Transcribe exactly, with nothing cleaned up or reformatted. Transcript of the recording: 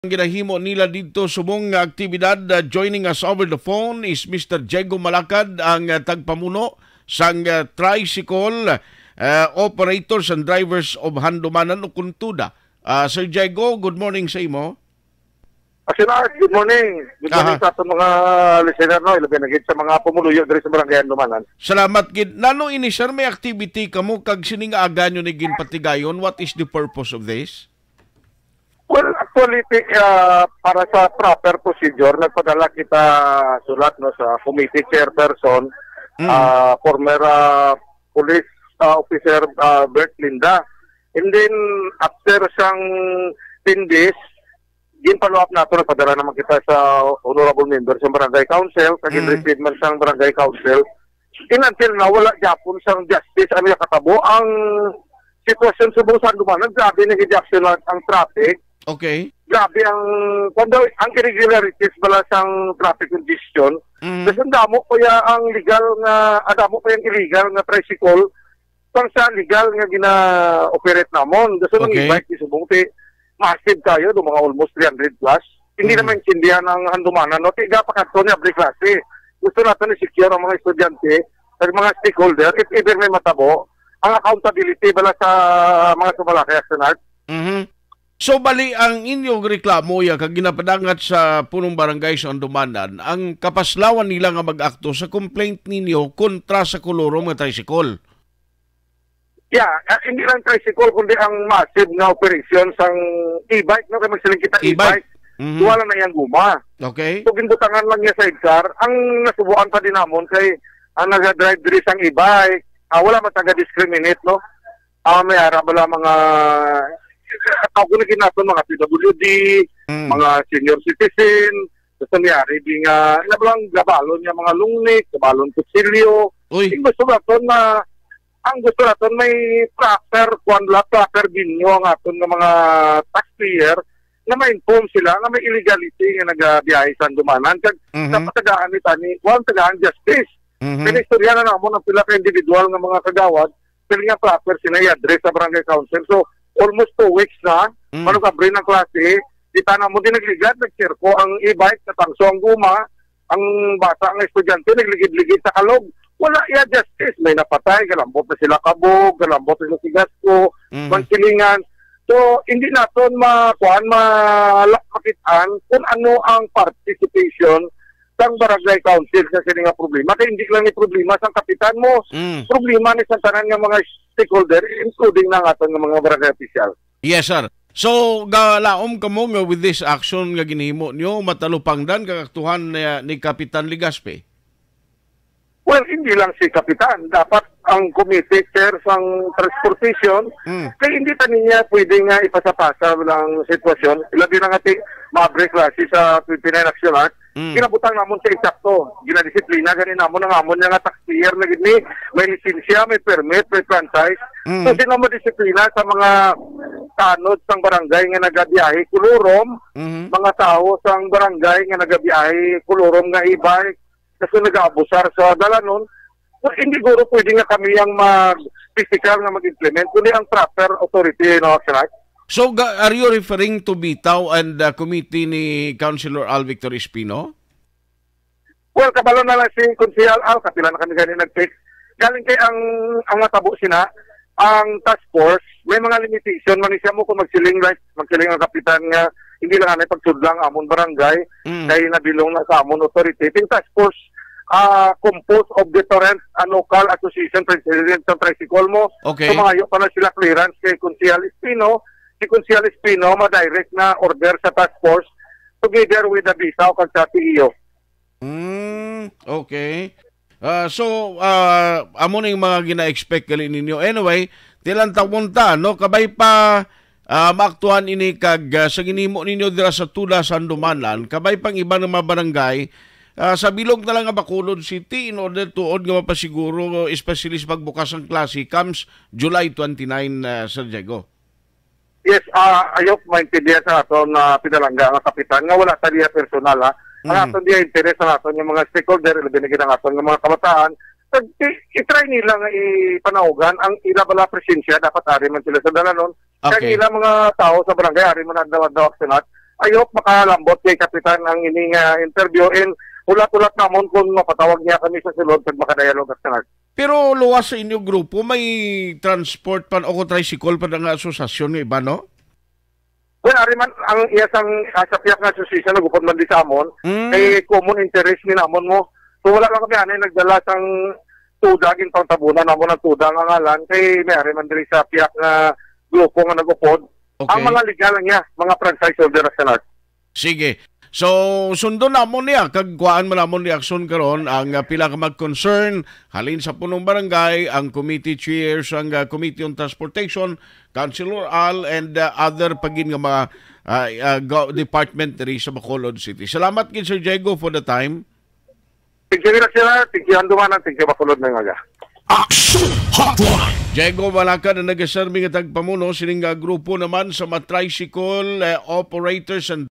ginahimo nila didto subong nga aktibidad. Uh, joining us over the phone is Mister Diego Malacad, ang uh, tagpamuno sang uh, tricycle uh, operators and drivers of Handumanan o kun TUDA. Uh, Sir Diego, good morning sa imo. Asin Art, good morning. Good morning Aha. sa aton mga listener, no? Ilabi na gid sa mga pumuluyo diri sa Barangay Handumanan. Salamat gid. Nano ini, sir, may activity kamo kag sini nga aga nyo ni ginpatigayon? What is the purpose of this? Well, actually, ti- ah, para sa proper procedure, nagpadala kita sulat, no, sa committee chairperson, Mm. ah, former ah, police ah, officer ah, Bert Linda. And then, after sang ten days, gin-follow up nato, nagpadala naman kita sa honorable member sa barangay council, kag Mm. receive man sang barangay council. And until now, wala gyapon sang justice. Ano yung katabo? Ang sitwasyon subong sa Handumanan, grabe na gid, actually, ang traffic. Okay. Grabe ang, kuwan daw, ang irregularities bala sang traffic congestion. Mm. Kasi ang damo pa ya ang legal nga, ang damo pa yung illegal nga tricycle sang sa legal nga gina-operate namon. Gusto ng Okay. e-bike, di subong ti massive kayo, do mga almost three hundred plus. Hindi Mm. na maintindihan ang Handumanan, no? Tiga pa kadto niya, break klase. Gusto natin i-secure ang mga estudyante, ang mga stakeholder, if ever may matabo, ang accountability bala sa mga sumalakay, Action Art. Mhm. So, bali, ang inyong reklamo ya kag ginapadangat sa punong barangay sa Handumanan, ang kapaslawan nila nga mag-akto sa complaint ninyo kontra sa kolorom nga tricycle. Yeah, ah, hindi lang tricycle, kundi ang massive nga operation sang e-bike, no? Kaya magsiling kita E-bike. e-bike, Mhm. wala na iyang guma. Okay. So, ginbutangan lang niya sidecar. Ang nasubuan pa din namon kay ang naga-drive diri sang e-bike, ah, wala man taga-discriminate, no? Ah, may ara bala mga, tawag na gid naton, mga P W D, Mm. mga senior citizen, gusto niya, ready nga, ina ba lang, gabalon niya mga lungnik, gabalon kutsilyo. Uy. Ang gusto naton na, ang gusto naton may proper, kwan la, proper venue ang aton nga mga taxpayer na ma-inform sila nga may illegality nga nagabiyahe sa Handumanan. Kag Mhm. dapat tagaan ni tani, kwan, tagaan justice. Mhm. Kaya istorya na namon ang pila ka individual nga mga kagawad, pwede nga proper sila i-address sa barangay council. So, almost two weeks na, Mm. manugabri ng klase, kita na mo din nagligad, nagsirko ang e-bike, natangso ang guma, ang bata, ang estudyante, nagligid-ligid sa kalog. Wala iya justice. May napatay, galambot na sila kabog, galambot na sila sigasko, Mhm. mangkilingan. So, hindi naton ma-, kuan, ma-, makitaan kung ano ang participation sang barangay council sa sini nga problema. Kay hindi lang ni problema sang kapitan mo, Mm. problema ni sa tanan nga mga stakeholder, including na nga aton nga mga barangay official. Yes, sir. So, galaom kamo nga with this action nga ginhimo nyo, matalupangdan kag aktuhan ni, ni Kapitan Legaspi? Well, hindi lang si Kapitan. Dapat ang committee chair sang transportation, Mm. kay hindi ta niya pwede nga ipasapasa lang sitwasyon. Ilabi na nga ti, ma-break klase sa twenty-nine Action Act. Mm. Kinabutang namon sa eksakto. Ginadisiplina gani namon ang amon nga taxpayer na gid ni may lisensya, may permit, may franchise. Mm. So, sino madisiplina sa mga tanod sang barangay nga nagabiyahe kulurom, Mhm. mga tawo sang barangay nga nagabiyahe kulurom nga e-bike, kasi nagaabusar sa dalanon, so, hindi guro pwede nga kami ang mag-physical nga mag-implement, kundi ang proper authority, no, Action Act. So, ga-, are you referring to Bitaw and, uh, committee ni Councilor Al Victor Espino? Well, kabalo na lang si Konsehal Al, kapila na kami gani nag-text. Galing kay ang, ang matabo sina, ang task force, may mga limitation man siya mo kung magsiling, like, magsiling ang kapitan nga hindi lang anay pagsudla ang amon barangay, Mm. kay nabilong na sa amon authority. Yung task force, ah, composed of different, ah, local association president sa tricycle mo. Okay. So, mangayo pa na sila clearance kay Konsehal Espino. Si Konsehal Espino, ma-direct na order sa task force together with the Bitaw kag sa C E O. Mm, okay. Ah, so, ah, amo na yung mga gina-expect gali ninyo. Anyway, tilantawon ta, no? Kabay pa, ah, maaktuhan ini kag, ah, sa ginimo ninyo dira sa TUDA sa Handumanan, kabay pang iba nga mga barangay, ah, sa bilog na lang nga Bacolod City in order tuod nga mapasiguro, especially sa pagbukas ang klase comes July twenty-nine, ah, Sir Diego. Yes, ah, ayaw maintindihan sa aton na pinalangga nga kapitan nga wala ta diya personal, ha. Ang Mhm. aton diya interes sa aton yung mga stakeholder, labi na gid ang aton nga mga kabataan. Kag i-, i-try nila nga ipanaugan ang ila bala presensya, dapat ari man sila sa dalanon. Kag Okay. ila mga tao sa barangay, ari man adlaw-adlaw, Action Act. I hope makalambot kay Kapitan ang ini nga interview, and ulat-ulat namon kung mapatawag niya kami sa sulod kag makadialog, Aksyon Art. Pero luwas sa inyo grupo, may transport pa o tricycle pa na nga asosasyon nga iba, no? Well, ari man ang iya sang, ah, sa piyak nga association nagupod man di sa amon, Mm. kay common interest ni namon mo. So wala lang kami anay nagdala sang tuda, gin pangtabunan namon ang tuda nga ngalan kay may ari man diri sa piyak nga grupo nga nagupod. Okay. Ang mga legal lang niya, mga franchise holder, Aksyon Art. Sige. So, sundon namon niya, kag kuhaan man namon ni aksyon karon ang, ah, pila ka mag-concern, halin sa punong barangay, ang committee chair sang, ah, Committee on Transportation, Councilor Al, and, ah, other pa gid nga mga, ah, ah, go-, department diri sa Bacolod City. Salamat gid, Sir Diego, for the time. Thank you, Aksyon Art. Thank you, Handumanan. Thank you, Bacolod, may mga. Action Hotline. Diego Balaka na nagaserbi nga tagpamuno sining nga grupo naman sa mga tricycle, eh, operators and